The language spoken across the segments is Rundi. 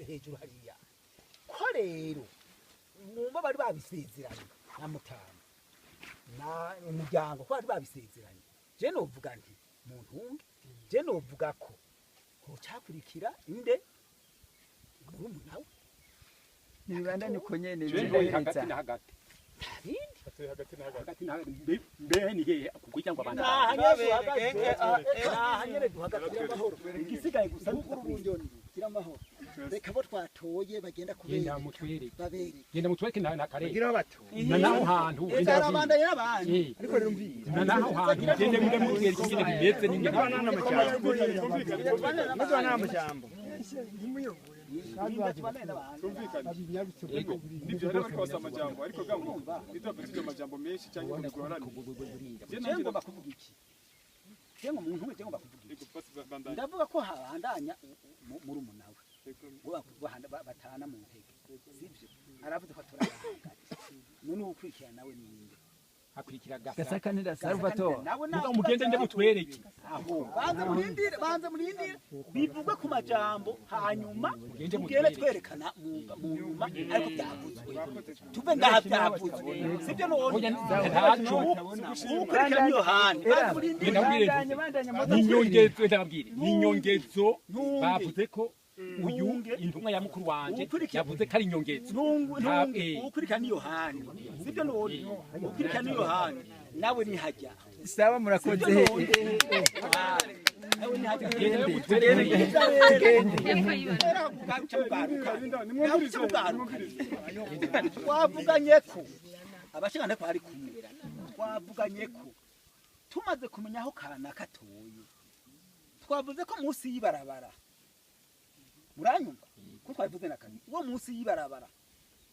Hejuru hariya ko rero mwumva bari babisezeranye na mutama na umuryango, ko bari babisezeranye. Je novuga nti muntu je novuga ko hocakurikira inde murumuna we. Nibandanye uko nyene. Jewe hagati na hagati. Ntabindi. Hagati na hagati. Hagati na hagati mbehe ni hehe kugira ngo abantu Naha nyene duhagaze, naha nyene duhagaze amahoro. Igisigaye gusa ni Ubunyoni gira amahoro, reka bo twatoye bagenda genda kubereka mutwereke. Babereke. Genda mutwereke na kare. Bagira aho batoye. Na naho hantu. Arabandanye n'abandi. Ariko rero mvira. Na naho hantu gende mbe mutwereke ingene bimeze n'ingene. Muzana amajambo. Tumvikane. Nibyo, hari abariko basaba amajambo, ariko bwa ngo ntitwave tujya amajambo menshi cyangwa ngo bigorane. Je Je nanjye ngomba kuvuga iki? Je ngo muntu we, je ngomba kuvuga iki? Yego, basi bandanye. Ndavuga ko habandanya murumuna we. Yego. Ngo batana mu ntege, sivyo? Aravuze ko atorana, none uwukurikirana nawe ninde? Hakurikira gasa. Gasaka nira Salvatore. Nawe Muga mugende nde mutwereke. Aho banze murindire, banze murindire bivugwe ku majambo, hanyuma Mugende tugende mutwereke. twerekana mu nyuma. Ariko byavuzwe, tuve ngaha byavuzwe, sibyo? Oya, None ntaco. uwukurikirana ni Yohani, banze murindire. Genda mubwire. Bandanye, bandanye. Ninyongezo, ndababwire ninyongezo. Ntunge. Bavuze ko uyu Ntunge. intumwa ya mukuru wanje Uwukurikira- yavuze ko ari inyongezo. Ntungu ntungu. Eh. Uwukurikirana ni Yohani, sibyo? None uwukurikirana ni Yohani, nawe nihajya. Sawa, murakoze. Sibyo? None nawe nihajya. Genda mutwereke. Nimwumvirize, nimwumvirize. Twavuganye ko abashingana ko ari kumwe, twavuganye ko tumaze kumenya aho kanaka atoye. Twavuze ko munsi y'ibarabara, muranyumva ko twabivuze na kabiri, uwo munsi y'ibarabara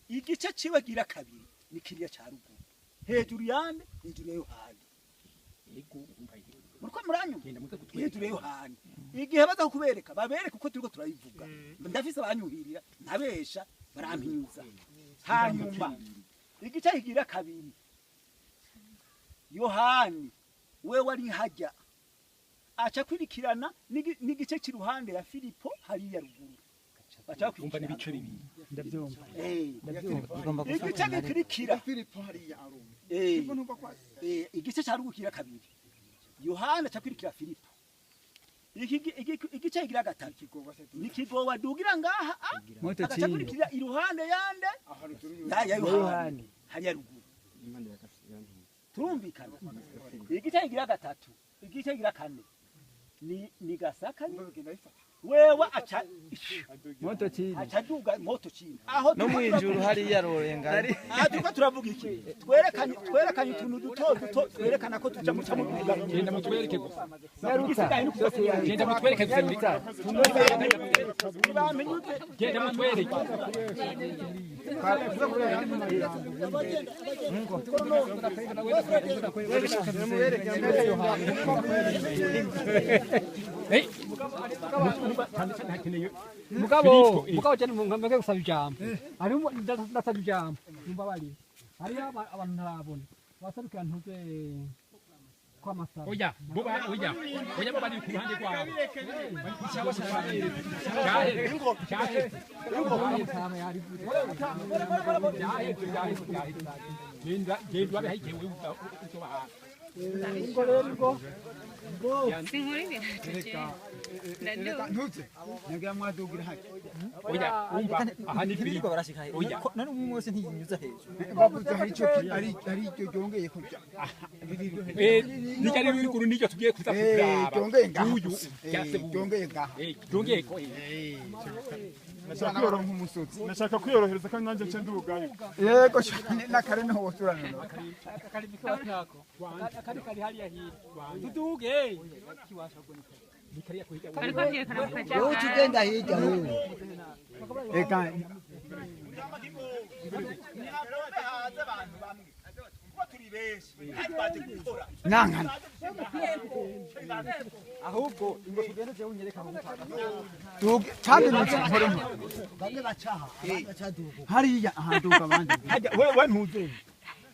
igice ciwe gira kabiri ni kiriya ca ruguru hejuru yande, hejuru ya Yohani. Muriko muranyumva? Genda muze kutwereka. Hejuru ya Yohani. Igihe baza kubereka, babereka uko turiko turabivuga. Ndafise abanyuhirira, ntabesha, barampinyuza. Hanyuma igice kigira kabiri, Yohani we wari hajya aca kwirikirana n'igice cy'iruhande ya Filipo hariya ruguru, baca Umva bakurikirana. N'ibice bibiri. Ndabyumva. Ugomba Igice gikurikira Filipo hariya arumva. Ntumva kwa igice cya ruguru kigira kabiri, Yohana aca kwirikira Filipo. Igice kigira gatatu ni kigoba dugira ngaha a Moto agaca chini. kurikira iruhande yande ya Yohani Yohani. hariya ruguru. Turumvikana? Igice kigira gatatu, igice kigira kane ni Gasaka wewe aca Moto chini. Aca duga moto chini aho. No mwijuru hariya rorengana. Aha turiko turavuga iki? Twerekanye utuntu duto duto twerekana ko tuja muca mu bivuga. Genda mutwereke gusa. Nyaruta. Genda mutwereke gusa. Nyaruta. Bamenyutse. Genda mutwereke. Eh, Mugabo Filipo, eh. mugabo cyane mugabo gusaba ijambo, harimo ndasaba ijambo mumbabarire, hariyo abantu ntarabona wasarukira ntuze kwa masaba. Oya, bo oya. Oya, bo bari ku ruhande rwabo. Cyahe. Cyahe. Cyahe, cyahe, cyahe. Genda, genda wabe hayiye wewe uzobaha. Sinkora ibintu ndaduha. Ntuze nagira mwadugira hake. Oya, umva aha ni Filipo. Oya. None umwe wese ntiyinyuza hejuru. Bavuze hari icyo ari ari icyo ryongeye ko Eh, nijya riri ruguru niryo tugiye kuza kuraba. Ryongeye ngaha. Uyu cyase buyu. Ryongeye ngaha. Eh, ryongeye ko. Nashaka Nashaka nk'umusozi. Nashaka kwiyorohereza kandi nanjye nce ndugayo. Yego cyane, n'akare niho woturana. Akari kari hariya hirya tuduge. Bariko byerekana mu Wowe kajagari. uca ugenda hirya wewe. Eka. Hanze abantu bamwe kuko turi benshi kandi baje gukora. Nankana. Ahubwo ingo tugende jewe unyereka aho mutaka. Duge cyane ntuze nkore. Bamwe bacaha, abandi bacaduga. Hariya ahanduka abandi. Hajya we ntuze.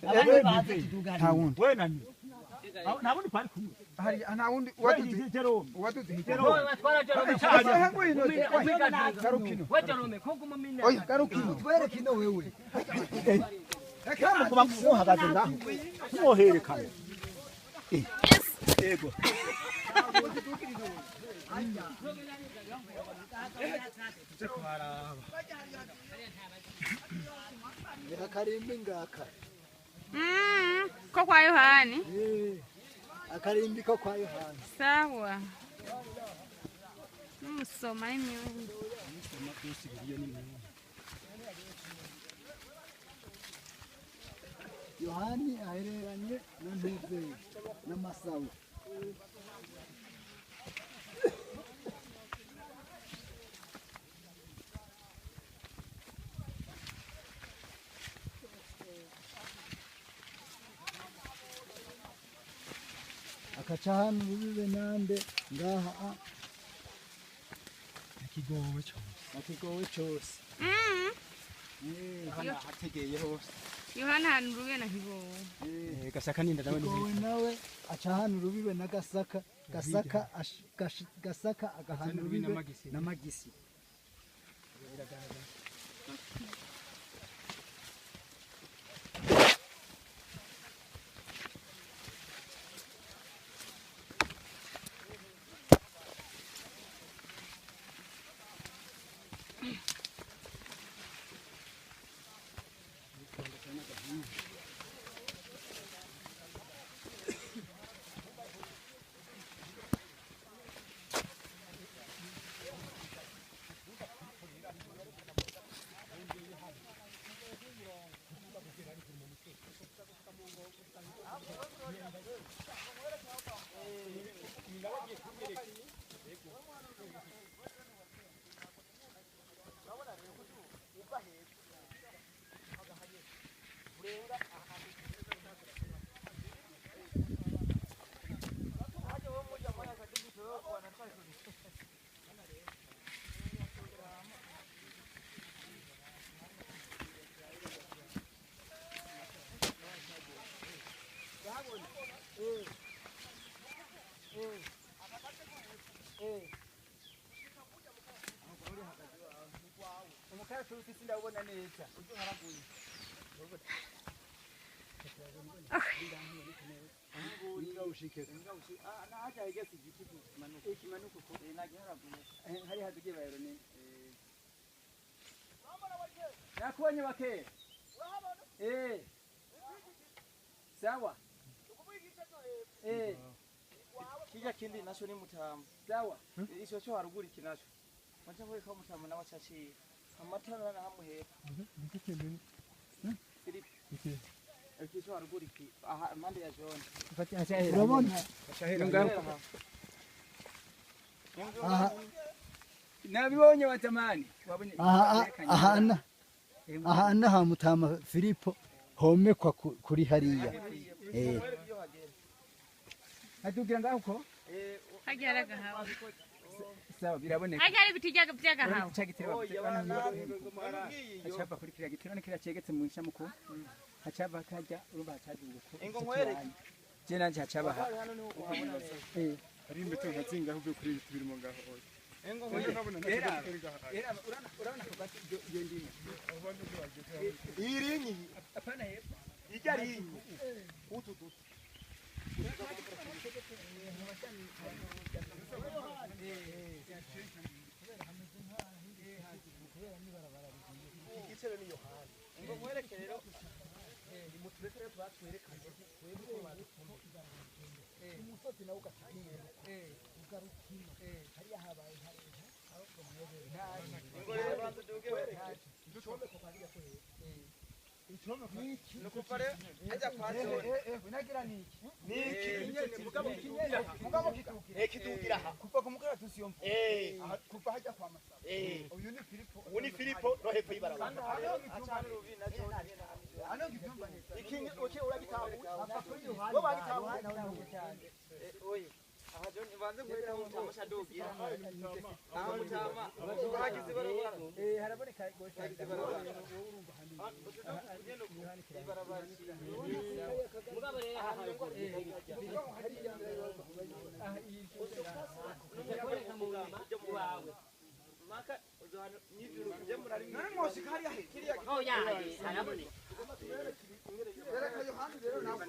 Abandi baze tuduga Nta wundi. We nani? Nta wundi twari kumwe. Hari nta wundi waduze Jerome. Waduze Jerome. Garukino. We Jerome ko guma mina. Oya garukino. Twereke ino wewe. Kama kuba muhagaze ngaho. Mwoherekana. Yego. Akarimbi ngaka. Ko kwa Yohani. Akarimbi ko kwa Yohani. Sawa. Numusoma imyungu. Yohani ahereranye na Ntuzeye na Masawa. Akaca hano bibe nande ngaha Nakigowe cyose. Nakigowe cyose. Yohana hategeye hose. Yohana hano rubibe na Kigowe. Gasaka ninda nawe ni. Nawe aca hano rubibe na Gasaka, Gasaka Gasaka agahana rubibe na Magisi. Sindabona neza. Nakubonye bake. Sawa. Kijya kindi nacho ni mutamu. Sawa. Ico cyo haruguru iki nacho. Mwacha ngwe mutamu nawe caciye. Amatara na hamwe hepfo. Filipe. Iki cyo haruguru iki aha impande ya zone. Urabona? Aha. Nabibonye watamani. Aha aha aha na mutama Filipo homekwa kuri hariya. Atugira ngaho ko? Hajya gahawa. Sawa biraboneka. Hajya ibiti by'agahawa. Hacaba kuri kiriya gitero ni kiriya cegetse mu nshamuko. Hacaba kajya urumva hacaduka uko. Ingo nkwereke. Je nanje hacaba ha. Hari imbeto nkazinga uvuye kuri ibi birimo ngaho. Ingo nkwereke. Era urabona ko gati iyo ndimo. Irinyi. Apana hepfo. Ijya rinyi. Utu duti. Igiciro ni Yohana. Ngo nkwereke rero nimutureke rero batwerekanye umusozi nawe ugaciye ugarukino hariya habaye hareha ahubwo mwebere ngo rero banza duge wereke nukuva rero ajya kwa zone unagira niki niki mugabo mugabo kidugira aha kuva ku mukara tusiyo kuva hajya kwa Masaba uyu ni Filipo uyu ni Filipo no hepfo y'ibarabara hano ngibyumva neza iki uke uragitahuye bo bagitahuye oye Aha John banze nkwereka aho mutama shadugira. Aha mutama hagize barabara. Haraboneka gose. Hagize barabara. Ibarabara. Mugabo rero aha kuboneka mu wawe. Maka uzohano nyijuru je murari. None mwoshika hariya he? Kiriya. Oh ya, haraboneka. Reka Yohani rero nawe.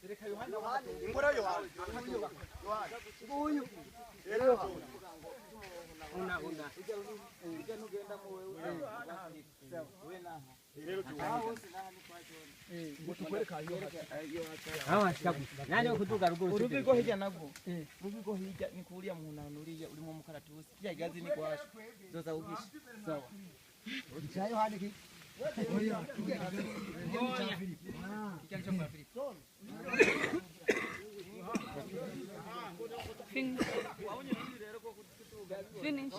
Reka Yohani. Ingora Yohani. Yohani. Nguyu. Rero Yohani. Una una. Ujya ntugenda mu wewe. Wewe naha. Aha hose naha ni kwa John. Ngo tukwereka ayo. Hawa shikaku. Nani kuduga ruguru. Urubi rwo hirya nagwo. Urubi rwo hirya ni kuriya muhunano uriya urimo mukaratusi. Kirya igazi ni kwasho. Zoza ugisha. Sawa. Cha Yohani ki. Oya, kijya cha Filipo. Kijya cha Filipo. Finish. Finish.